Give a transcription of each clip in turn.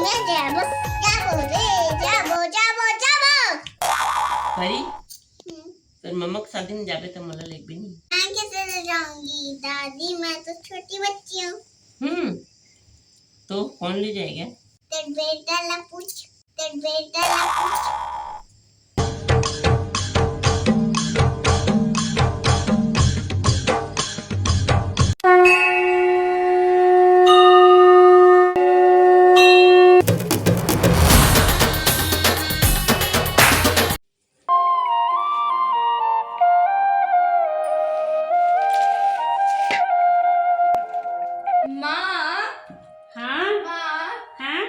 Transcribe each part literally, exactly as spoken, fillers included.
मैं जाबो, जाबो रे, जाबो, जाबो, जाबो। परी, हम्म। तोर ममा के शादी में जाबे त मोला लेगबे नहीं? मैं कैसे ले जाऊंगी दादी, मैं तो छोटी बच्ची हूँ। हम्म, तो कौन ले जाएगा? तेरे बेटा ला पूछ, तेरे बेटा ला पूछ। माँ, हाँ? माँ, हाँ?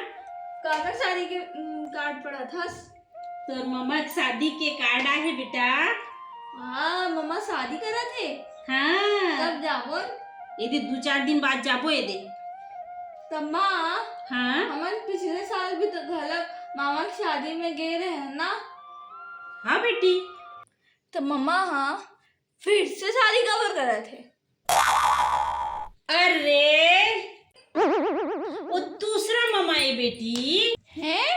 काकर शादी के, उम, कार्ड पढ़त हस? तोर ममा के शादी के कार्ड आहे बेटा। हाँ, ममा शादी करत हे। हाँ। कब जाबो? एदे दू चार दिन बाद जाबो एदे। त माँ, हाँ? हमन पिछले साल भी तो घलक मामा के शादी में गए रहे ना। हाँ बेटी। त ममा, हाँ, फिर से शादी काबर करत हे? अरे, वो दूसरा ममा है बेटी। हैं?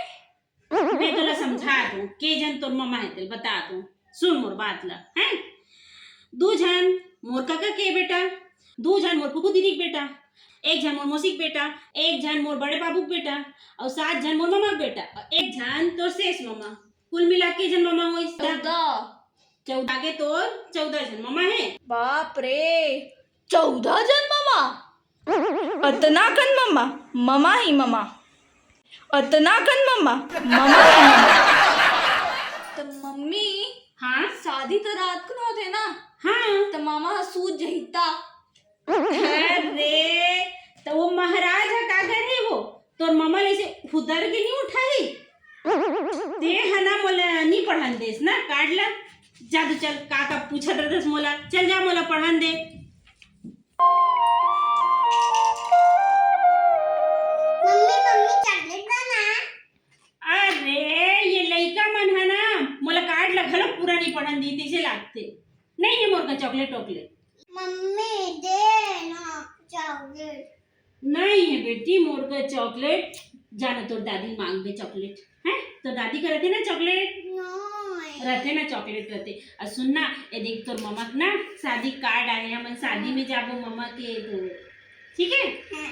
मैं तोला समझा दूं, के जन तोर ममा है तेल बता दूं। सुन मोर बात ला, हैं? दू झन मोर काका के बेटा, दू झन मोर फूफू दीदी के बेटा, एक झन मोर मौसी के बेटा, एक झन मोर बड़े बाबू के बेटा, और सात झन मोर ममा के बेटा, और एक झन तोर शेष ममा। कुल मिला के झन ममा होइस? चौदह। चौदह के तोर चौदह झन ममा हे। बाप रे, चौदह झन ममा? अतना कन ममा, ममा ही ममा। अतना कन ममा, ममा ही ममा। त मम्मी, हाँ? शादी तो रात को होथे ना? हाँ। त मामा ह सूत जही त? अरे, त वो महाराज ह का करे वो? तोर ममा ले से हुदर के नहीं उठाही? ते ह ना मोला नहीं पढ़न देस ना, काट ला। जा तू चल, का का पूछत रहस मोला। चल जा, मोला पढ़न दे। मम्मी, मम्मी, चॉकलेट बना। अरे, ये लइका मन ह ना, मोला कार्ड ला घलो पूरा नहीं पढ़न दी, तइसे लागथे। नहीं है मोर का चॉकलेट वॉकलेट। मम्मी, दे ना चॉकलेट। नहीं है बेटी, मोर का चॉकलेट। जाना तोर दादी मांगबे चॉकलेट, हैं? तोर दादी का रथे ना चॉकलेट? नहीं। रथे ना चॉकलेट रथे। अउ सुन ना, ये देख तोर ममा के ना शादी कार्ड आए, हमन शादी में जाबो ममा के तो, ठीक है? हाँ।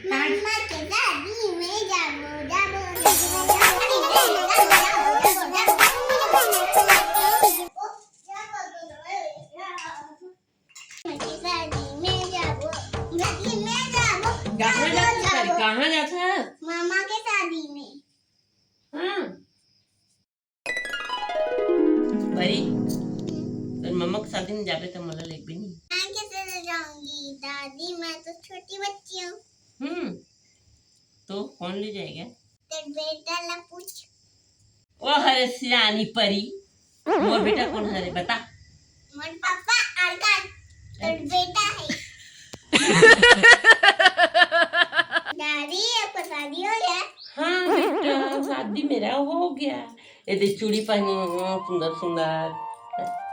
मम्मा के शादी में जाबो, जाबो, जाबो, जाबो, जाबो। मम्मा के शादी में जाबो, शादी में जाबो, कहाँ जाबो, जाथस? जाबो। कहाँ जाथस? मम्मा के शादी में। हाँ। परी, तोर ममा के शादी में जाबे त मोला लेगबे नहीं? मैं कैसे ले जाऊंगी दादी, मैं तो छोटी बच्ची हूँ। हम्म, तो कौन ले जाएगा? तेरे बेटा ला पूछ। ओ हरे सियानी परी, मोर बेटा कौन हरे बता? मोर पापा और का तोर बेटा है। दादी, आपका शादी हो गया? हाँ बेटा, शादी मेरा हो गया। ये देख चूड़ी पहनी हूँ सुंदर सुंदर,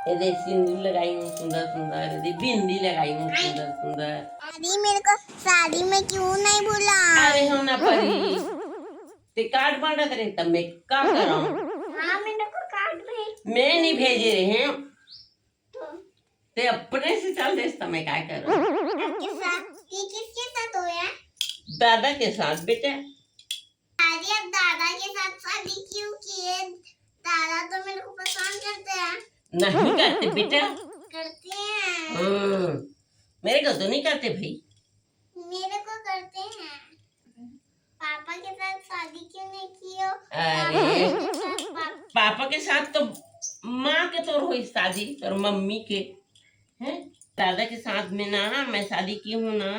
ये देख सिंदूर लगाई हूँ सुंदर सुंदर, ये देख बिंदी लगाई हूँ सुंदर सुंदर। दादी, मेरे को शादी में क्यों नहीं बुला? अरे हो ना परी, ते कार्ड बांटत रहे तब मैं का कराऊं? हाँ, मेरे को कार्ड भेज। मैं नहीं भेजे रहे हैं। तो? ते अपने से चल देस त मैं का कराऊं? आपके साथ, ये किसके साथ होया? दादा के साथ बेटा। अरे, अब दादा के साथ शादी क्यों किए? दादा तो मेरे को पसंद करते हैं। नहीं करते बेटा। करते हैं। हम्म, मेरे को तो नहीं करते भाई। मेरे को करते हैं। पापा के साथ शादी क्यों नहीं की हो? अरे। पापा के साथ, पाप- पापा के साथ तो माँ के तोर होई शादी, तोर मम्मी के, हैं? दादा के साथ में ना मैं शादी की हूँ ना,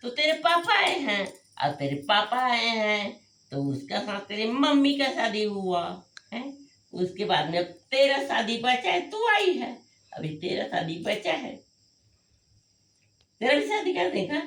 तो तेरे पापा आए हैं, और तेरे पापा आए हैं, तो उसका साथ तेरे मम्मी का शादी हुआ, है? उसके बाद में अब तेरा शादी बचा है, तू आई है, अभी तेरा शादी बचा है। तेरा भी शादी कर देगा।